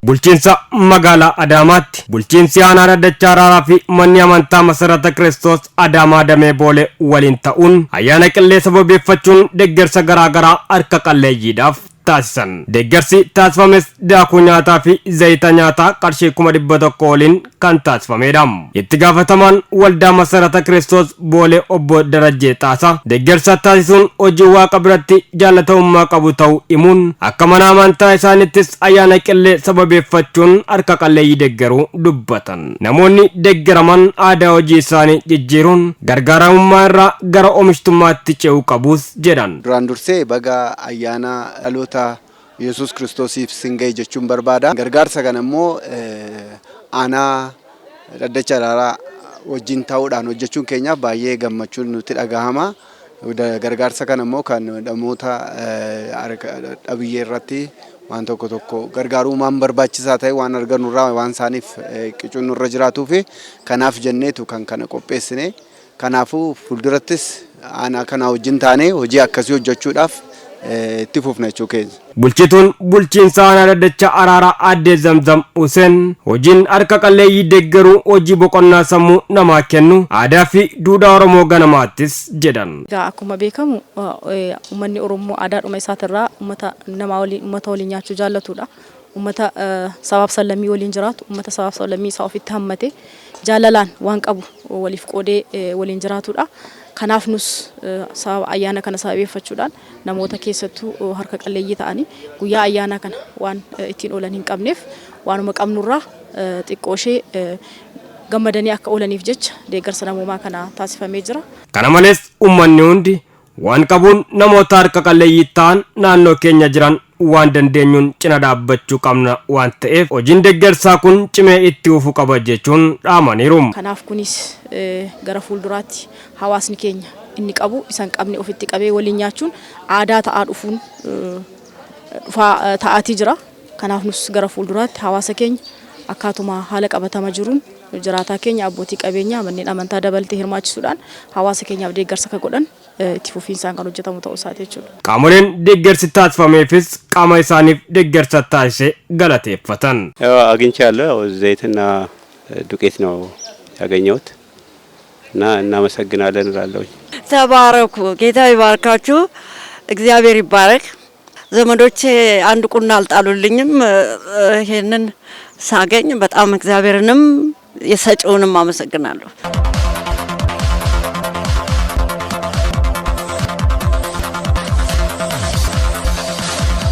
Bulchiinsa magaalaa Adaamaatti bulchiinsi aanaa Dhaddacha Araaraa fi manni amantaa Masarata Kiristoos Adaamaa Damee Boolee waliin ta'uun ayyaana qillee sababeeffachuun deeggarsa garaagaraa harka qalleeyyiidhaaf taasisan. Deeggarsi taasifames daakuu nyaataa fi zayita nyaataa qarshii 100,000 oliin kan taasifamedha. Itti gaafatamaan waldaa Masarata Kiristoos Boolee obbo Darajjee Xaasaa deeggarsa taasisuun hojii waaqa biratti jaalatamummaa qabu ta'uu himuun akka mana amantaa isaaniittis ayyaana qillee sababeeffachuun harka qalleeyyii deeggaruu dubbatan. Namoonni deeggaraman aadaa hojii isaanii jijjiiruun gargaaramummaa irraa gara oomishtummaatti ce'uu qabus jedhan. Duraan dursee baga ayyaana dhaloota Yesuus Kiristoosiif sin ga'e jechuun barbaada. Gargaarsa kana immoo aanaa Dhaddacha Araaraa wajjin ta'uudhaan hojjechuun keenyaaf baay'ee gammachuun nutti dhagahama. Gargaarsa kana immoo kan namoota dhabiyyee irratti waan tokko tokko gargaaruu waan barbaachisaa ta'e waan argannu irraa waan isaaniif qicuun nurra jiraatuu fi kanaaf jenneetu kan kana qopheessine. Kanaafuu fuuldurattis aanaa kana wajjin taanee hojii akkasii hojjechuudhaaf itti fufna jechuu keenya. Bulchituun bulchiinsa aanaa Dhaddacha Araaraa Aadde Zamzam Hussein hojiin harka qalleeyyii deeggaruu hojii boqonnaa sammuu namaa kennu aadaa fi duudhaa Oromoo ganamaattis jedhan. Egaa akkuma beekamu uummanni Oromoo aadaadhuma isaatirraa uummata namaa waliin uummata waliin nyaachuu jaallatudha. Uummata sabaaf sablammii waliin jiraatu, uummata sabaaf sablammii isaa ofitti hammate jaalalaan waan qabu waliif qoodee waliin jiraatudha. Kanaaf nus sababa ayyaana kana sababeeffachuudhaan namoota keessattuu harka qalleeyyii ta'anii guyyaa ayyaana kana waan ittiin oolan hin qabneef waanuma qabnurraa xiqqoo ishee gammadanii akka oolaniif jecha deeggarsa namoomaa kana taasifamee jira. Kana malees uummanni hundi waan qabuun namoota harka qalleeyyii ta'an naannoo keenya jiran waan dandeenyuun cina dhaabbachuu qabna waan ta'eef hojiin deeggarsaa kun cimee itti fufuu qaba jechuun dhaamaniiru. Kanaaf kunis gara fuulduraatti hawaasni keenya inni qabu isa hin qabne ofitti qabee waliin nyaachuun aadaa ta'aa dhufuun dhufaa ta'aatii jira. Kanaaf nus gara fuulduraatti hawaasa keenya akkaatuma haala qabatama jiruun jiraataa keenya abbootii qabeenyaa manneen amantaa dabaltee hirmaachisuudhaan hawaasa keenyaaf deeggarsa akka godhan itti fufiinsaan kan hojjetamu ta'uu isaati jechuudha. Qaamoleen deeggarsi taasifameefis qaama isaaniif deeggarsa taasise galateeffatan. ያው አግኝቻለሁ። ያው ዘይትና ዱቄት ነው ያገኘሁት እና እናመሰግናለን እላለሁኝ። ተባረኩ። ጌታ ይባርካችሁ። እግዚአብሔር ይባረክ። ዘመዶቼ አንድ ቁና አልጣሉልኝም። ይሄንን ሳገኝ በጣም እግዚአብሔርንም የሰጪውንም አመሰግናለሁ።